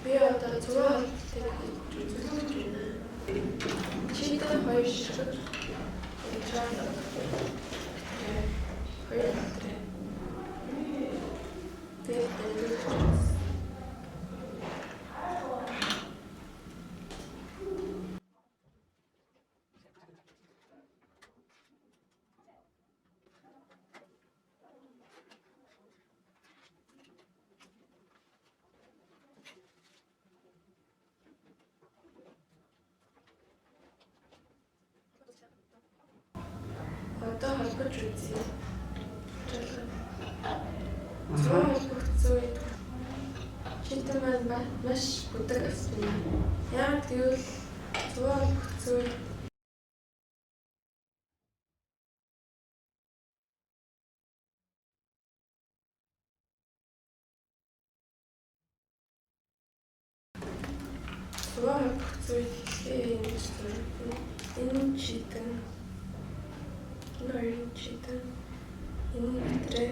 Би одоо цуваа холболтыг хийж үзүүлэх гэж байна. Чийдэн хоёр ширхэг электрон хоёр батарей. Тэгээд дамжуулагч. Одоо холбож үзье. Цуваа холбогдсон үед чийдэн маань маш бүдэг авсан юм. Яагаад гэвэл цуваа холбогдсон үед цуваа холбогдсон үед хэлхээ ингэж зурагдана. Энэ чийдэн, энэ хоёрын чийдэн, энэ батарей.